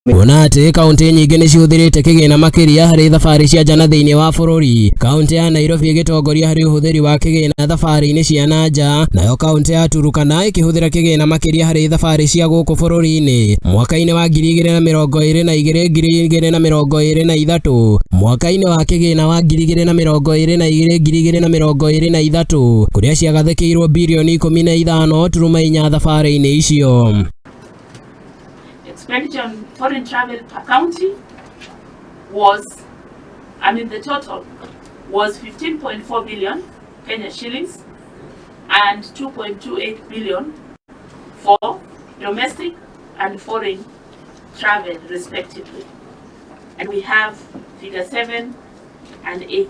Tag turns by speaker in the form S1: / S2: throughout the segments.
S1: Kuona atĩ kaunti nyingĩ nĩ cihũthĩrĩte kĩgĩna makĩria harĩ thabarĩ cia nja na thĩinĩ wa bũrũri, kaunti ya Nairobi ĩgĩtongoria harĩ ũhũthĩri wa kĩgĩna thabarĩ-inĩ cia na nja, nayo kaunti ya Turkana ĩkĩhũthĩra kĩgĩna makĩria harĩ thabarĩ cia gũkũ bũrũri-inĩ mwaka-inĩ wa 2022 2023 mwaka-inĩ wa kĩgĩna wa 2022 2023 kũrĩa ciagathĩkĩirwo birioni 15.4 thabarĩ-inĩ icio.
S2: Expenditure on foreign travel per county was, I mean the total was 15.4 billion Kenya shillings and 2.28 billion for domestic and foreign travel respectively. And we have figure 7 and 8.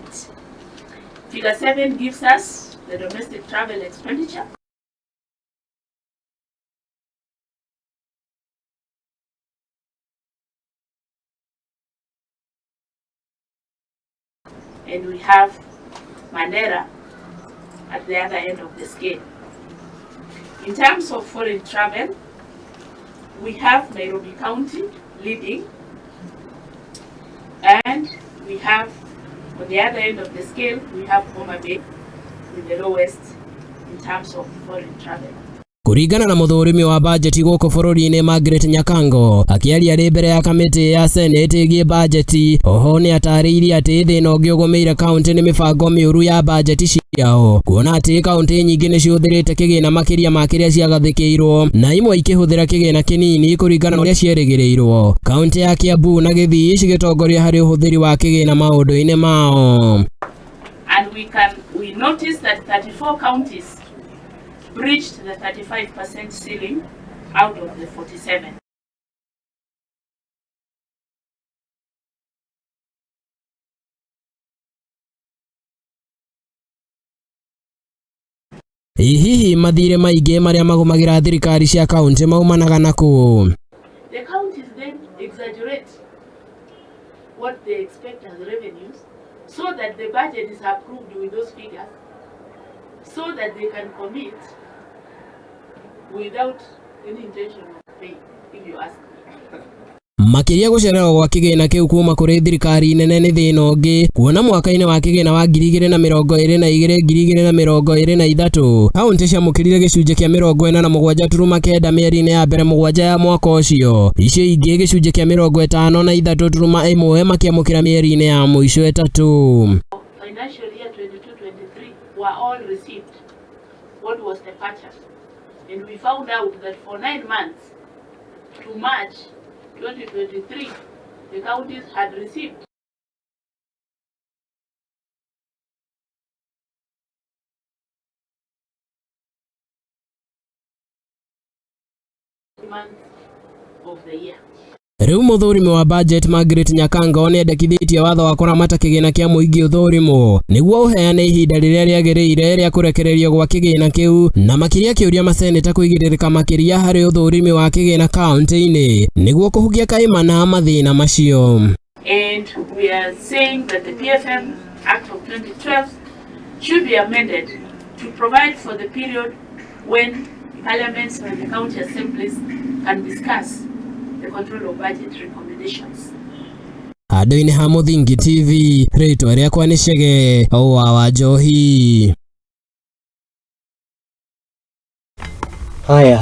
S2: Figure 7 gives us the domestic travel expenditure. And we have Mandera at the other end of the scale. In terms of foreign travel, we have Nairobi County leading, and we have, on the other end of the scale, we have Homa Bay with the lowest in terms of foreign travel.
S1: Kũringana na mũthũrimi wa bajeti gũkũ bũrũri-inĩ Margaret Nyakango akĩaria arĩ mbere ya kamĩtĩ ya Senate ĩgiĩ bajeti, oho nĩ atarĩirie atĩ thĩna ũngĩ ũgũmĩire kaunti nĩ mĩbango mĩũru ya bajeti ciao, kuona atĩ kaunti nyingĩ nĩ cihũthĩrĩte kĩgĩna makĩria ma kĩrĩa ciagathĩkĩirwo na imwe ikĩhũthĩra kĩgĩna kĩnini kũringana na ũrĩa cierĩgĩrĩirwo. Kaunti ya Kiambu na Gĩthii cigĩtongoria harĩ ũhũthĩri wa kĩgĩna maũndũ-inĩ mao.
S2: And we notice that 34 counties breached the 35% ceiling out of the 47.
S1: Hihi mathirĩ maingĩ marĩa magũmagĩra thirikari cia kaunti maumanaga na kũ?
S2: The counties then exaggerate what they expect as revenues so that the budget is approved with those figures so that they can commit without any intention of paying, if you ask me.
S1: Makĩria gũcererwo gwa kĩgĩna kĩu kuma kũrĩ thirikari nene nĩ thĩna ũngĩ, kuona mwaka-inĩ wa kĩgĩna wa 2022 2023 kaunti ciamũkĩrire gĩcunjĩ kĩa 47.9 mĩeri-inĩ ya mbere 7 ya mwaka ũcio, icio ingĩ gĩcunjĩ kĩa 53.1 makĩamũkĩra mĩeri-inĩ ya mũico 3.
S2: Financial year 22-23 were all received. What was the pattern? And we found out that for 9 months to March 2023, the counties had received months of the year.
S1: Rĩu mũthũrimi wa budget Margaret Nyakango nĩendekithĩtie watho wa kũramata kĩgĩna kĩa mũingĩ ũthũrimwo nĩguo ũheane ihinda rĩrĩa rĩagĩrĩire rĩa kũrekererio gwa kĩgĩna kĩu, na makĩria akĩũria maseneta kũigĩrĩrĩka makĩria harĩ ũthũrimi wa kĩgĩna kaunti-inĩ nĩguo kũhukia kaimana mathĩna macio.
S2: And we are saying that the PFM Act of 2012 should be amended to provide for the period when parliaments and the county assemblies can discuss the control of budget recommendations.
S1: Handũ-inĩ ha Mũthingi TV, rĩtwa rĩakwa nĩ Chege wa Wanjohi.
S3: Haya.